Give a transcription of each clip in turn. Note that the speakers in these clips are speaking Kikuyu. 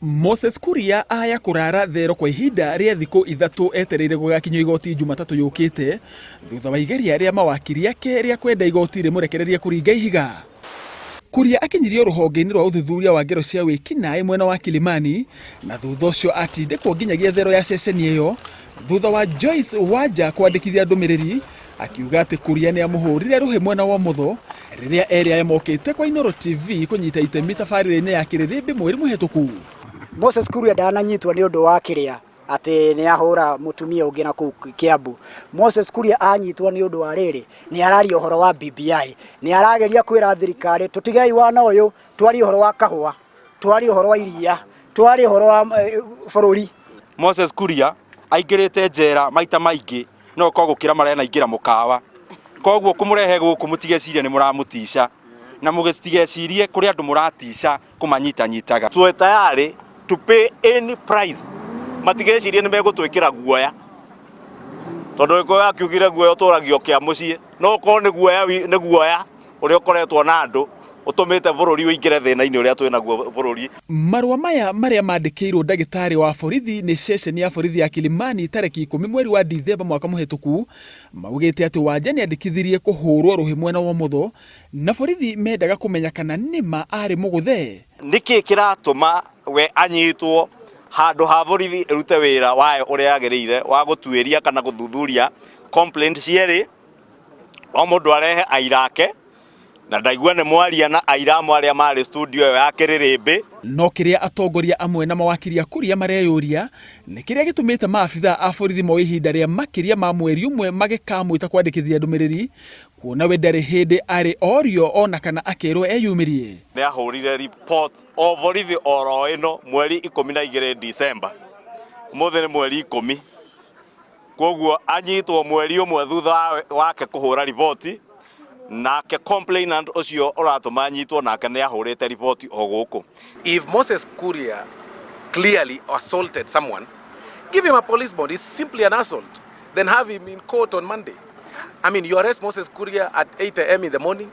Moses Kuria aya kũrara thero kwa ihinda rĩa thikũ ithatũ etereire gũgakinyio igoti Jumatatũ yũkĩte thutha wa igeria rĩa mawakiri ake rĩa kwenda igoti rĩmũrekererie kũringa ihiga. Kuria akinyirio rũhonge-inĩ rwa ũthuthuria wa ngero cia wĩkinaĩ mwena wa Kilimani na thutha ũcio atindĩkwo nginyagia thero ya ceceni ĩyo thutha wa Joyce Wanja kwandĩkithia ndũmĩrĩri akiuga atĩ Kuria nĩ amũhũrire rũhĩ mwena wa ũmotho rĩrĩa erĩ aya mokĩte kwa Inooro TV kũnyita itemi tabarĩra-inĩ ya Kĩrĩrĩmbĩ mweri mũhetũku. Moses Kuria ndananyitwo nĩ ũndũ wa kĩrĩa atĩ nĩ ahũra mũtumia ũngĩ na kũu Kiambu. Moses Kuria anyitwo nĩ ũndũ wa rĩrĩ, nĩ araria ũhoro wa BBI, nĩ arageria kwĩra thirikari tũtigei wana ũyũ, twarie ũhoro wa kahũa, twarie ũhoro wa iria, twarie ũhoro wa bũrũri. Moses Kuria aingĩrĩte njera maita maingĩ no ũkorwo gũkĩra marĩa anaingĩra mũkawa. Koguo kũmũrehe gũkũ mũtigecirie nĩ mũramũtica na mũtigecirie kũrĩ andũ mũratica kũmanyitanyitaga. Tuwe tayari to pay any price, matigecirie nĩ megũtwĩkĩra guoya, tondũ Gĩkũyũ akiugire guoya ũtũragio kĩa mũciĩ, no ũkorwo nĩ guoya nĩ guoya ũrĩa ũkoretwo na andũ ũtũmĩte bũrũri ũingĩre thĩna-inĩ ũrĩa twĩ naguo bũrũri. Marũa maya marĩa mandĩkĩirwo ndagĩtarĩ wa borithi nĩ ceceni ya borithi ya Kilimani tarĩki ikũmi mweri wa Dithemba mwaka mũhĩtũku, maugĩte atĩ Wanja nĩandĩkithirie kũhũrwo rũhĩ mwena wa ũmotho na borithi mendaga kũmenya kana nĩma arĩ mũgũthe. Nĩkĩ kĩratũma we anyitwo handũ ha borithi ĩrute wĩra wayo ũrĩa yagĩrĩire wa gũtuĩria kana gũthuthuria complaint cierĩ, o mũndũ arehe aira ake, na ndaigua nĩ mwaria na aira amwe arĩa marĩ studio ĩyo ya Kĩrĩrĩmbĩ. No kĩrĩa atongoria amwe na mawakiri a Kuria mareyũria nĩ kĩrĩa gĩtũmĩte maabithaa a borithi moe ihinda rĩa makĩria ma mweri ũmwe magĩkamwĩta kwandĩkithia ndũmĩrĩri kuona we ndarĩ hĩndĩ arĩ orio ona kana akerwo eyumĩrie. Nĩ ahũrire report o borithi oro ĩno mweri 12 December, ũmũthĩ nĩ mweri 10, koguo anyitwo mweri ũmwe thutha wake kũhũra riboti, nake complainant ũcio ũratũma anyitwo nake nĩ ahũrĩte riboti o gũkũ. If Moses Kuria clearly assaulted someone, give him a police bond. It's simply an assault. Then have him in court on Monday. I mean, you arrest Moses Kuria at 8 a.m. in the morning.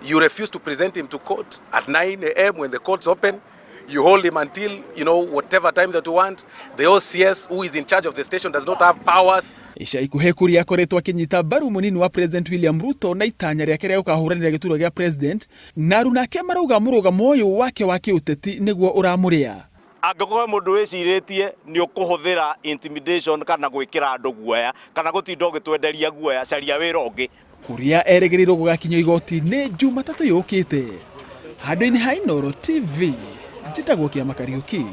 You refuse to present him to court at 9 a.m. when the court's open. You hold him until, you know, whatever time that you want. The OCS, who is in charge of the station, does not have powers. Ica ikuhĩ Kuria akoretwo akĩnyita mbaru mũnini wa President William Ruto na itanya rĩake rĩa gũkahũranĩra gĩturwa gĩa President, na aruna ake marauga mũrũgamo ũyũ wake wa kĩũteti nĩguo ũramũrĩa. Angĩkorwo he mũndũ wĩcirĩtie nĩ ũkũhũthĩra intimidation kana gwĩkĩra andũ guoya kana gũtinda ũgĩtwenderia guoya, caria wĩra ũngĩ. Kuria erĩgĩrĩirwo gũgakinyio igoti-inĩ Jumatatũ yũkĩte. Handũ-inĩ ha Inooro TV, njĩtagwo Kĩama Kariũki.